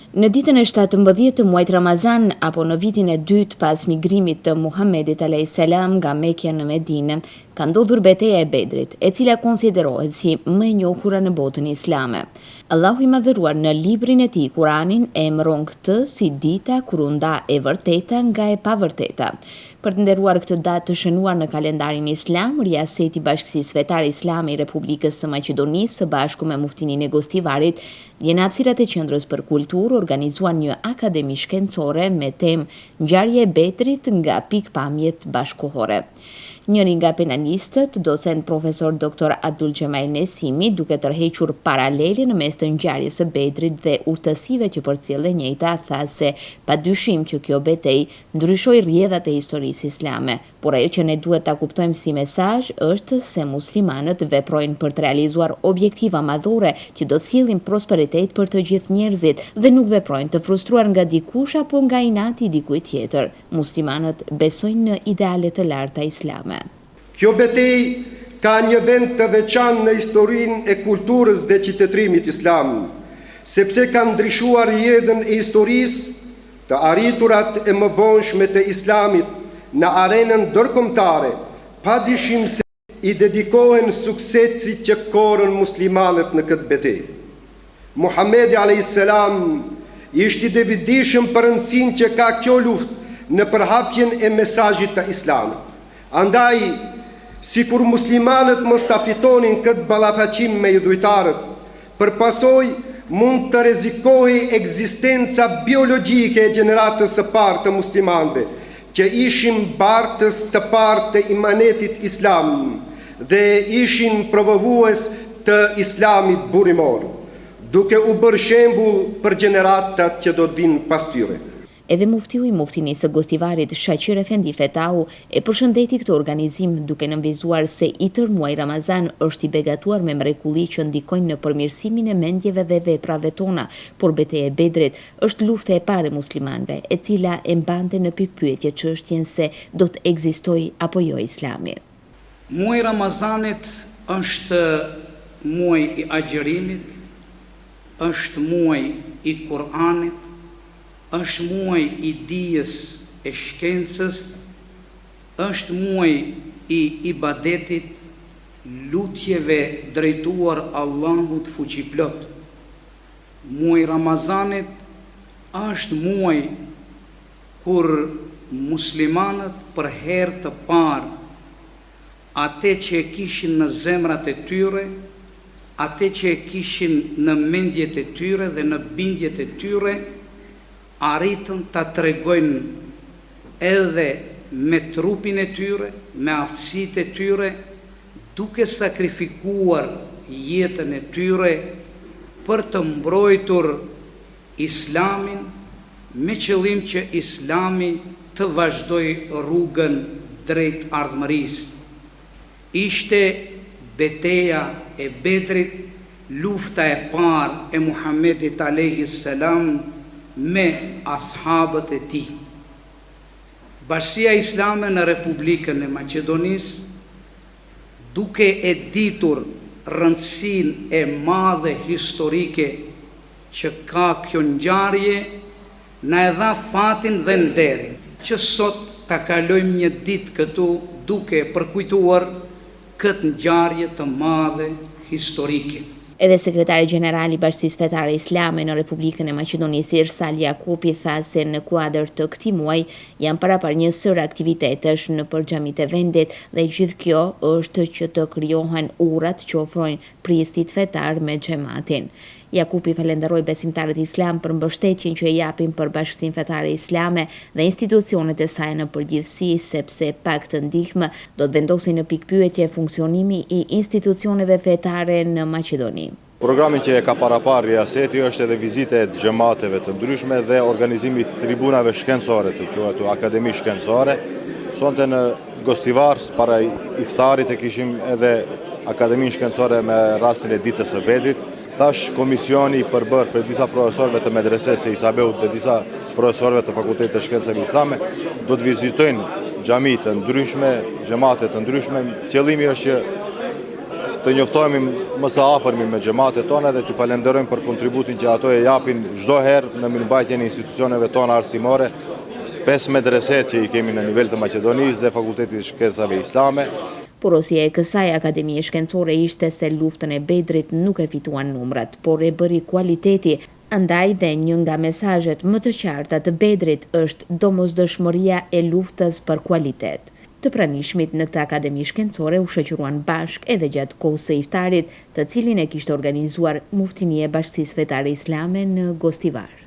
Në ditën e 17 të muajit Ramazan apo në vitin e dytë pas migrimit të Muhammedit alejhi selam nga Mekja në Medinë, ka ndodhur beteja e Bedrit, e cila konsiderohet si më e njohura në botën islame. Allahu i Madhëruar në librin e tij Kuranin e emëron këtë si dita kur u nda e vërteta nga e pavërteta. Për të nderuar këtë datë të shënuar në kalendarin islam, Rijaseti i Bashkësisë Fetare Islame i Republikës së Maqedonisë së bashku me Muftininë e Gostivarit Dje në hapësirat e Qendrës për Kulturë organizuan një akademi shkencore me temë Ngjarja e Bedrit nga pikëpamjet bashkëkohore. Njëri nga panelistët, docent profesor Doctor Abdulxhemail Nesimi, duke tërhequr paralele në mes të ngjarjes së Bedrit dhe urtësive që përcjell e njëjta, tha se padyshim që kjo betejë ndryshoi rrjedhat e historisë islame. Por ajo që ne duhet ta kuptojmë si mesazh është se muslimanët veprojnë për të realizuar objektiva madhore që do të sjellin prosperitet për të gjithë njerëzit dhe nuk veprojnë të frustruar nga dikush apo nga inati i dikujt tjetër. Muslimanët besojnë në ideale të larta islame. Kjo betejë ka një vend të veçantë në historinë e kulturës dhe qytetërimit islam, sepse ka ndryshuar rrjedhën e historisë Të arriturat e mëvonshme të Islamit në arenën ndërkombëtare, padyshim se i dedikohen suksesit që korrën muslimanët në këtë betejë. Muhamedi alejhi selam ishte i vetëdijshëm për rëndësinë që ka kjo luftë në përhapjen e mesazhit të Islamit. Andaj, sikur muslimanët mos ta fitonin këtë ballafaqim me idhujtarët, Për pasojë, mund të rrezikohej ekzistenca biologjike e gjeneratës së parë të muslimanëve, që ishin bartës të parë të imanetit islam dhe ishin promovues të Islamit burimor, duke u bërë shembull për gjeneratat që do të vijnë pas tyre. Edhe muftiu i Muftinisë së Gostivarit, Shaqir Efendi Fetahu, e përshëndeti këtë organizim, duke nënvizuar se i tërë muaji Ramazan është i begatuar me mrekulli që ndikojnë në përmirësimin e mendjeve dhe veprave tona, por beteja e Bedrit është lufta e parë e muslimanëve, e cila e mbante në pikëpyetje çështjen se do të ekzistojë apo jo Islami. Muaji i Ramazanit është muaj i agjërimit, është muaj i Kur'anit, Është muaj i dijes e shkencës, është muaj i ibadetit, lutjeve drejtuar Allahut Fuqiplotë. Muaji i Ramazanit është muaj kur muslimanët për herë të parë Ate që e kishin në zemrat e tyre, ate që e kishin në mendjet e tyre dhe në bindjet e tyre, arritën ta tregojnë edhe me trupin e tyre, me aftësitë e tyre, duke sakrifikuar jetën e tyre për të mbrojtur Islamin me qëllim që Islami të vazhdojë rrugën drejt ardhmërisë. Ishte Beteja e Bedrit lufta e parë e Muhamedit alejhi selam me ashabët e tij. Bashkësia Islame në Republikën e Maqedonisë duke e ditur rëndësinë e madhe historike që ka kjo ngjarje, na e dha fatin dhe nderin që sot ta kalojmë një ditë këtu duke përkujtuar këtë ngjarje të madhe historike. Edhe sekretari gjeneral i Bashkësisë Fetare Islame në Republikën e Maqedonisë, Irsal Jakupi tha se në kuadër të këtij muaji janë paraparë një sërë aktivitetesh nëpër xhamitë e vendit dhe gjithë kjo është që të krijohen urat që ofrojnë prijësit fetarë me xhematin. Jakupi falenderoi besimtarët islam për mbështetjen që e japin për Bashkësinë Fetare Islame dhe institucionet e saj në përgjithësi, sepse pa këtë ndihmë do të vendosej në pikëpyetje funksionimi i institucioneve fetare në Maqedoni. Programin që e ka paraparë Rijaseti është edhe vizite e xhemateve të ndryshme dhe organizimi i tribunave shkencore të quajtur Akademi Shkencore. Sonte në Gostivar, para iftarit e kishim edhe Akademinë Shkencore me rastin e Ditës së Bedrit. Tash komisioni i përbërë prej disa profesorëve të Medresesë së Isa Beut dhe disa profesorëve të Fakultetit të Shkencave Islame do të vizitojnë xhami të ndryshme, xhemate të ndryshme. Qëllimi është që. të njoftohemi më së afërmi me xhematet tona dhe t'ju falenderojmë për kontributin që ato e japin çdo herë në mirëmbajtjen e institucioneve tona arsimore, pesë medresetë që i kemi në nivel të Maqedonisë dhe Fakultetit të Shkencave Islame. Porosia e kësaj Akademie Shkencore ishte se luftën e Bedrit nuk e fituan numrat, por e bëri kualiteti, andaj dhe një nga mesazhet më të qarta të Bedrit është domosdoshmëria e luftës për kualitet. Të pranishmit në këtë Akademi Shkencore u shoqëruan bashkë edhe gjatë kohës së iftarit, të cilin e kishte organizuar Muftinia e Bashkësisë Fetare Islame në Gostivar.